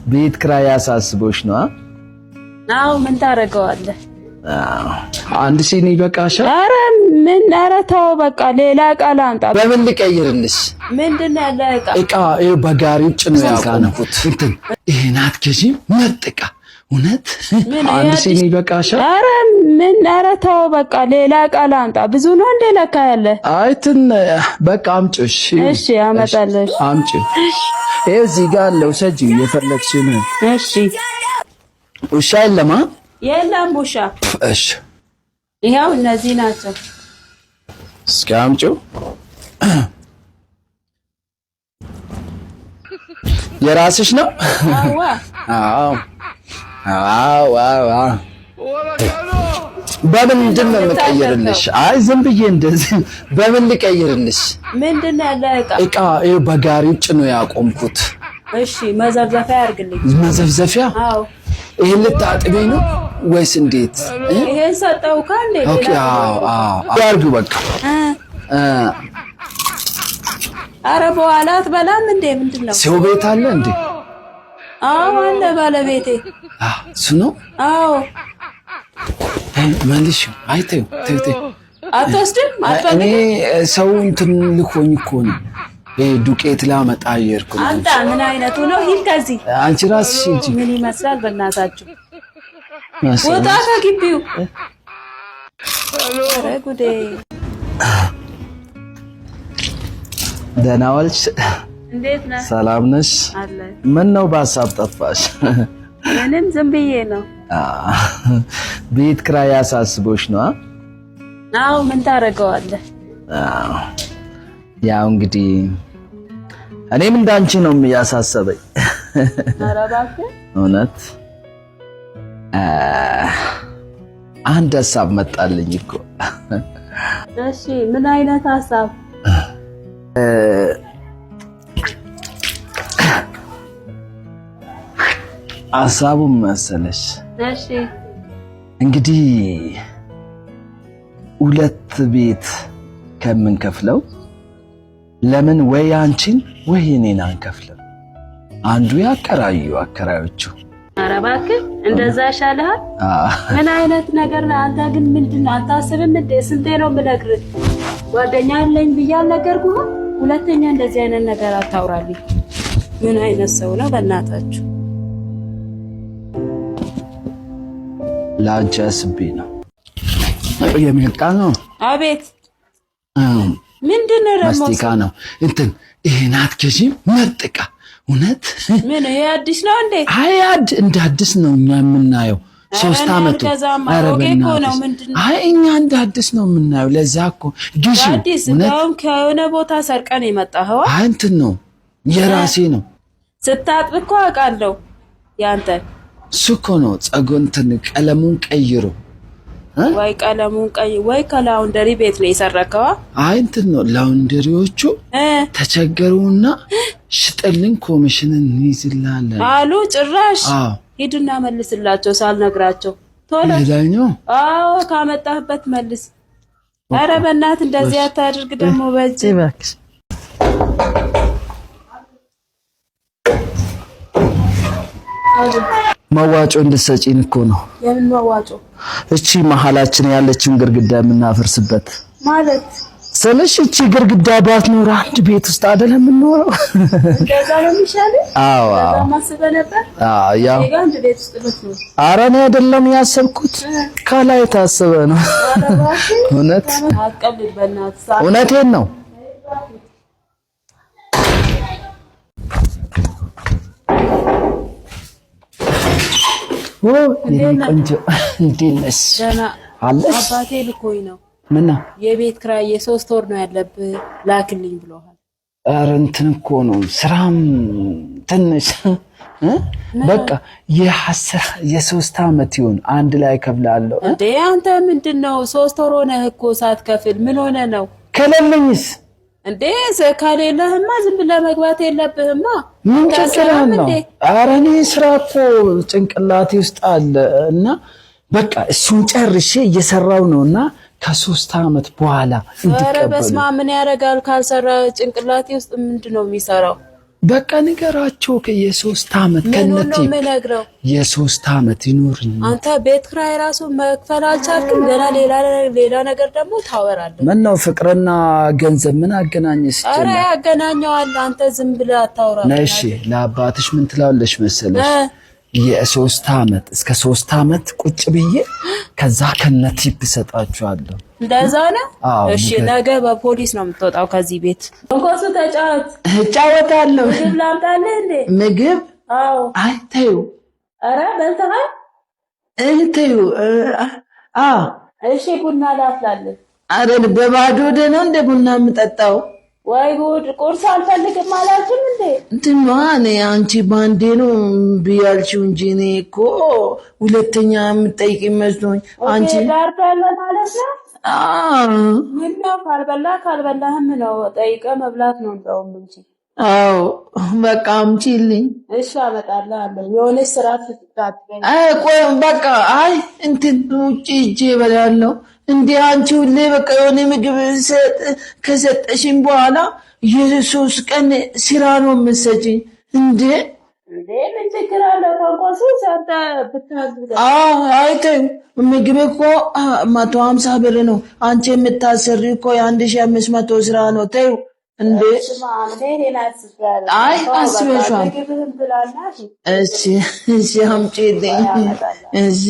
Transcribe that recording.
ቤት ክራይ አሳስቦሽ ነው? አዎ፣ ምን ታደርገዋለህ? አንድ ሲኒ ይበቃሻል። ኧረ ምን፣ ኧረ ተው በቃ ሌላ እቃ ላምጣ። በምን ልቀይርልሽ? ምንድን ነው ያለ እቃ? እቃ ይኸው በጋሪው ጭኖ ያቆምኩት እንትን ይሄን አትገዢም? ምርጥ እቃ እውነት። አንድ ሲኒ ይበቃሻል። ኧረ ምን፣ ኧረ ተው በቃ ሌላ እቃ ላምጣ። ብዙ ነው እንደ ለካ ያለ። አይ እንትን በቃ አምጪው። እሺ እሺ፣ አመጣለሁ። አምጪው። ይኸው እዚህ ጋር አለ፣ ውሰጂው የፈለግሽውን። እሺ። ውሻ የለማ? የለም ውሻ። እሺ፣ ይኸው እነዚህ ናቸው። እስኪ አምጪው። የራስሽ ነው? አዎ አዎ አዎ። በምንድን ነው የምቀይርልሽ? አይ ዝም ብዬ እንደዚህ በምን ልቀይርልሽ? ምንድን ነው ያለ እቃ? እቃ ይኸው በጋሪው ጭኖ ያቆምኩት። እሺ፣ መዘፍዘፊያ ያርግልኝ። መዘፍዘፊያ? አዎ። ይሄን ልታጥቢ ነው ወይስ እንዴት? ይሄን ሰጠው ካንዴ። Okay። አዎ አዎ፣ ያርጉ በቃ። አረ በኋላ አትበላም እንዴ? ምንድን ነው? ሰው ቤት አለ እንዴ? አዎ አለ፣ ባለቤቴ። እሱ ነው? አዎ። መልሽ። አይ ተይው ተይው ተይው። አትወስድም? እኔ ሰው እንትን ልኮኝ እኮ ነው። ይሄ ዱቄት ላመጣ እየሄድኩ ነው። አንተ ምን አይነቱ ነው? ሂድ ከዚህ። አንቺ ራስሽ ሂጂ። ምን ይመስላል? በእናታችሁ ወጣ ከግቢው። ኧረ ጉዴ! ደህና ዋልሽ? እንዴት ነህ? ሰላም ነሽ? ምን ነው በሀሳብ ጠፋሽ? ምንም ዝም ብዬ ነው። ቤት ክራይ አሳስቦሽ ነው? አዎ፣ ምን ታደርገዋለህ? ያው እንግዲህ እኔም እንዳንቺ ነው ያሳሰበኝ። ኧረ እባክህ። እውነት አንድ ሀሳብ መጣልኝ እኮ። እሺ፣ ምን አይነት ሀሳብ? ሀሳቡን መሰለሽ? እሺ። እንግዲህ ሁለት ቤት ከምንከፍለው ለምን ወይ አንቺን ወይ እኔን አንከፍልም? አንዱ ያከራዩ አከራዮቹ። ኧረ እባክህ እንደዛ ይሻልሃል። ምን አይነት ነገር ነው? አንተ ግን ምንድን ነው አታስብም እንዴ? ስንቴ ነው የምነግርህ? ጓደኛ አለኝ ብዬ አልነገርኩህም? ሁለተኛ እንደዚህ አይነት ነገር አታውራልኝ። ምን አይነት ሰው ነው በእናታችሁ? ለአንቺ አስቤ ነው የሚመጣ ነው። አቤት፣ ምንድን ነው ደግሞ? ማስቲካ ነው እንትን ይሄን አትገዢም? ምርጥ ዕቃ እውነት። ምን ይሄ አዲስ ነው እንዴ? አይ እንደ አዲስ ነው እኛ የምናየው። 3 ዓመቱ። ኧረ በእናትሽ አይ እኛ እንደ አዲስ ነው የምናየው። ለዛ እኮ ግዢ። አዲስ እንደውም ከሆነ ቦታ ሰርቀን የመጣኸው። አይ እንትን ነው የራሴ ነው። ስታጥብ እኮ አውቃለሁ ያንተን። እሱ እኮ ነው ፀጉር እንትን ቀለሙን ቀይሮ ወይ ቀለሙን ቀይ ወይ ከ laundry ቤት ነው የሰረከዋ። አይ እንትን ነው laundry ዎቹ ተቸገሩና ሽጥልን ኮሚሽን እንይዝላለን አሉ። ጭራሽ ሂድና መልስላቸው ሳልነግራቸው ቶሎ። ሌላኛው አዎ ካመጣህበት መልስ። ኧረ በእናትህ እንደዚህ አታድርግ ደግሞ በእጅ። መዋጮ እንድትሰጪን እኮ ነው። የምን መዋጮ? እቺ መሀላችን ያለችውን ግድግዳ የምናፈርስበት ማለት ስልሽ፣ እቺ ግድግዳ ባትኖር አንድ ቤት ውስጥ አይደለም የምንኖረው። እንደዛ ነው የሚሻለው። አዎ አዎ፣ ማስበህ ነበር። አዎ ያው አንድ ቤት ውስጥ ብትኖር። ኧረ እኔ አይደለም ያሰብኩት፣ ከላይ ታስበ ነው። እውነት አትቀልድ በእናትህ። እውነቴን ነው። የኔ ቆንጆ እንዴት ነሽ? አለሽ? አባቴ ልኮኝ ነው። ምን ነው? የቤት ክራይ የ3 ወር ነው ያለብህ ላክልኝ ብሎሃል። ኧረ እንትን እኮ ነው ስራም ትንሽ በቃ የ3 ዓመት ይሁን አንድ ላይ ከፍላለሁ። እንዴ አንተ ምንድን ነው 3 ወር ሆነህ እኮ ሳትከፍል ምን ሆነ ነው? ከሌለኝስ? እንዴ ከሌለህማ ዝም ብለህ መግባት የለብህማ። ምን ችግር አለው? ኧረ እኔ ስራ እኮ ጭንቅላቴ ውስጥ አለ እና በቃ እሱን ጨርሼ እየሰራው ነው እና ከ3 ዓመት በኋላ እንዲቀበሉ። ኧረ በስመ አብ ምን ያደርጋል ካልሰራ ጭንቅላቴ ውስጥ ምንድን ነው የሚሰራው? በቃ ንገራቸው። የ3 ዓመት ምኑን ነው ከነቲ የምነግረው? የ3 ዓመት ይኑርኝ። አንተ ቤት ኪራይ ራሱ መክፈል አልቻልክም። ገና ሌላ ሌላ ነገር ደግሞ ታወራለህ። ምን ነው ፍቅርና ገንዘብ ምን አገናኘ? ኧረ ሲጀመር ያገናኘዋል። አንተ ዝም ብለህ አታውራ። ነሽ ለአባትሽ ምን ትላለሽ መሰለሽ? የ3 ዓመት እስከ 3 ዓመት ቁጭ ብዬ ከዛ ከነ tip እሰጣችኋለሁ። እንደዛ ነው። አዎ። እሺ፣ ነገ በፖሊስ ነው የምትወጣው ከዚህ ቤት። እንኮሱ ተጫወት። እጫወታለሁ። ምግብ ላምጣልህ እንዴ? ምግብ? አዎ። አይ ተይው። ኧረ በልተሃል? ተይው። አዎ። እሺ፣ ቡና ላፍላልህ። አረ በባዶ ሆዴ ነው እንደ ቡና የምጠጣው? ወይ ጉድ! ቁርስ አልፈልግም አላልክም እንዴ? እንትኗ እኔ አንቺ ባንዴ ነው ብያልሽው እንጂ እኔ እኮ ሁለተኛ የምጠይቅ መስሎኝ አንቺ ዳርዳር ለማለት ነው። አዎ። ምነው ካልበላ ካልበላህም ነው ጠይቀህ መብላት ነው እንደውም እንጂ። አዎ፣ በቃ አምጪልኝ። እሺ፣ አመጣልሃለሁ። የሆነች ስራ ትጣጥበኝ። አይ ቆይ በቃ አይ እንትን ውጭ ሂጅ እበላለሁ። እንዴ አንቺ ሁሌ በቃ የሆነ ምግብ ከሰጠሽኝ በኋላ የ3 ቀን ስራ ነው የምትሰጪኝ እንዴ? እንዴ ምን ችግር አለው? ተንኮሱ አንተ ብታዝ ብለህ። አይ ተይው። ምግብ እኮ 150 ብር ነው። አንቺ የምታሰሪ እኮ የ1500 ስራ ነው። ተይው እንዴ። ስማ፣ እኔ ይሄን አስቤያለሁ። አይ ተው በቃ አስበሽዋል። ምግብህን ብላና እሺ እሺ፣ አምጪልኝ። አመጣለሁ። እሺ።